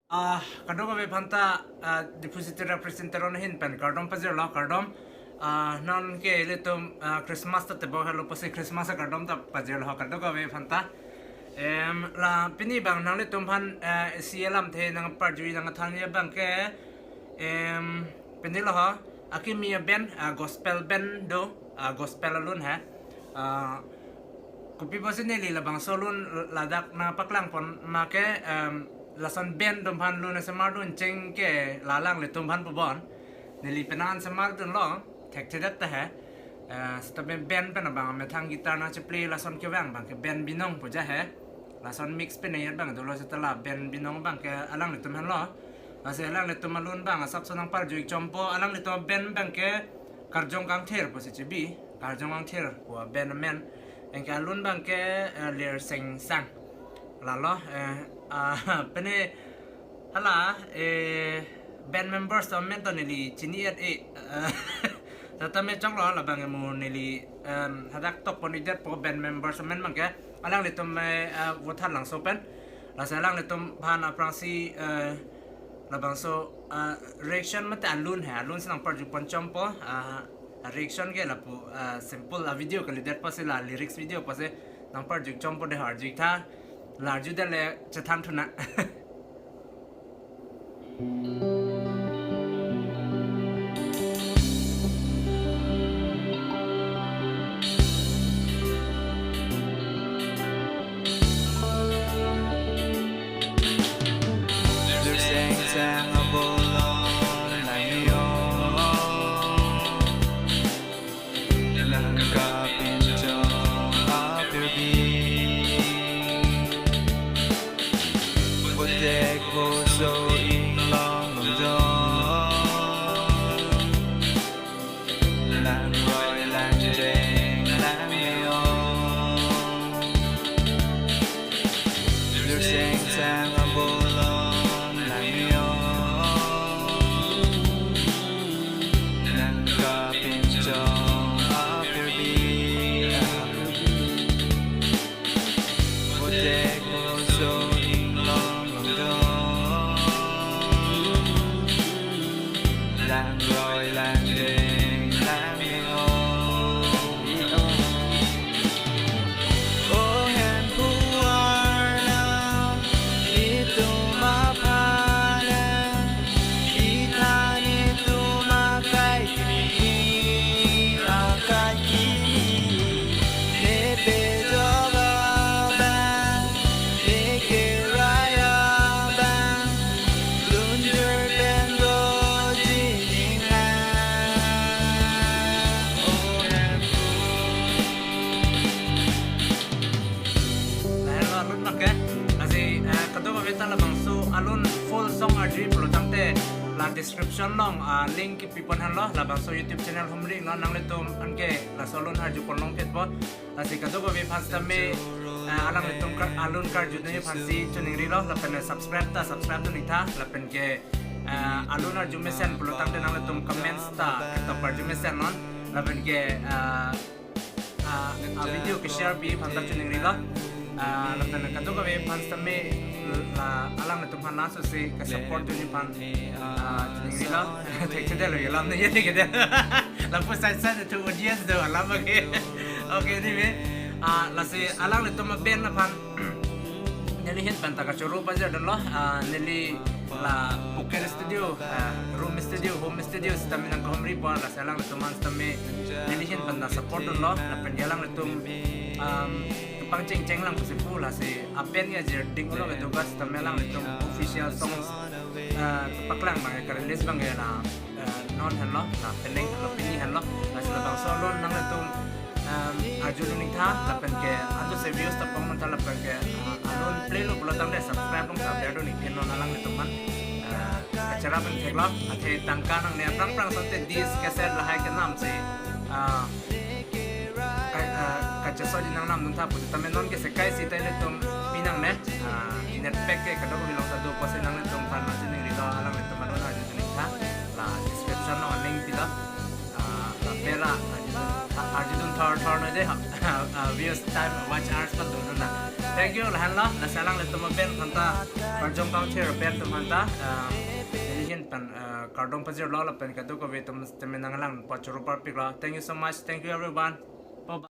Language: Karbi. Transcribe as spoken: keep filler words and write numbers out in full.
Ah, kadokave aphanta, ah, Diphu City Rap Presenter ahin pen kardom pajirlo, kardom. Ah, non ke ilitum, ah, Christmas ta tebok helo pusi Christmas akardom ta pajirlo kadokave aphanta. Em, la pini abang nanglitum aphan, eh, isi alamthe nangparjui nangthanji abang ke, em, pini lo ho, akimi aband, ah, gospel band do, ah, gospel alun he. Ah, kopi pusi neli labangso alun ladak nangpaklang pon ma ke, em, lason band atum aphan lun asemar duncheng ke la alanglitum aphan pubon. Neli penang semar dunlo, thekthedet ta he. Eh, seta band, band pen abang amethang guitar nangcheplay lason kevang abang ke band Binong puja he. Lason mix pen ayat abang dolo seta la band Binong abang ke alanglitum aphan lo. Lasi alanglitum alun abang asapso nangparjui chompo, alanglitum band abang ke Karjong Kangthir pusi chebi, Karjong Kangthir pu band amen. Anke alun abang ke, eh, Lir Sengsang. Lalo, eh, ah, pene hala, eh, band members atum amen to neli chini-et-e, eh, tata me choklo labang emu neli, em, hadak tok pon-idet po band members amen abang ke, alanglitum me, eh, Vothatlangso pen. Lasi alanglitum aphan aphrangsi, eh, labangso, eh, reaction mate alun he, alun si nangparjui pon chompo, ah, reaction ke lapu, ah, simple avideo kalidet pusi la lyrics video pusi nangparjui chompo de, arjui tha, la arjudet le chethan thu nang. Lir Sengsang abolong lang-ong, nangkapinchong apirbi. Botek boso inglong longdon, langroi langjeng lang-ong. Lir Sengsang abolong lang-ong, nangkapinchong apirbi. Botek boso inglong longdon, langroi langjeng lang-ong. O Hemphu Arnam, itum aphan, ithan itum akai kimi, akai kimi, ne pedok abang, ne kerai abang, lunjur pen doji ning ha. O Hemphu. Lahenlo alun abang ke. Lasi, eh, kadokave ta labangso alun full song arjui pulo tangte la description along, ah, link kipi pon henlo, labangso YouTube channel Humri lo, nanglitum anke laso alun arju pon longpet po. Lasi kadokave aphan sitame, eh, alanglitum kar-, alun karjudunji aphansi choningrilo, lapen subscribe ta subscribe dun-ik tha, lapen ke, eh, alun arju mesen pulo tangte nanglitum comments ta ketok arju mesen non, lapen ke, eh, ah, ah, video ke share pi aphan ta choningrilo. Ah, lapen kadokave aphan sitame la alanglitum aphan laso si ke support dunji aphan, ah, choningrilo. Thekthedet lo, alam ne ye thekthedet. Lapu sai sai thu audience do alam ke. Okay, anyway. Ah, lasi alanglitum band aphan neli ahin pen ta kachoro pajir dunlo, ah, neli la Pocket Studio, ah, room studio, home studio sitame nangkahumri pon, lasi alanglitum aphan sitame neli ahin pen ta support dunlo, lapen ke alanglitum, um, pangchengcheng lang pusi pu, lasi a-band ke ajir ding ulo kedo ka sitame alanglitum official songs, ah, paklang abang ke release abang ke la, ah, non henlo, la penang henlo, pini henlo, lasi labangso alun nanglitum, um, arjudun-ik tha, lapen ke adu se views ta pong tha, lapen ke, ah, alun play lo pulo tangte subscribe along ta ber dun-ik tha non alanglitum aphan. Ah, kachera pen theklo, athe tangka nangne aphrang aphrang sante disc, cassette lahai kenam si, ah, ka-, ah, kachesoji nangnam dun tha pu tame non ke sekai sita ilitum pi nangne, ah, net pack ke kadokave along ta do pusi nanglitum aphan choningrilo, alanglitum alun arjudun-ik tha, la description along link pilo. Ah, la pera, arjudun, arjudun thor thor noi de, ah, ah, views time, watch hours pa do na. Thank you, lahenlo, lasi alanglitum band aphanta, Parjong kangthir pen atum aphanta, ah, neli ahin pen, ah, kardom pajirlo lapen kadokave atum tame nanglang pachoro parpiklo. Thank you so much. Thank you everyone.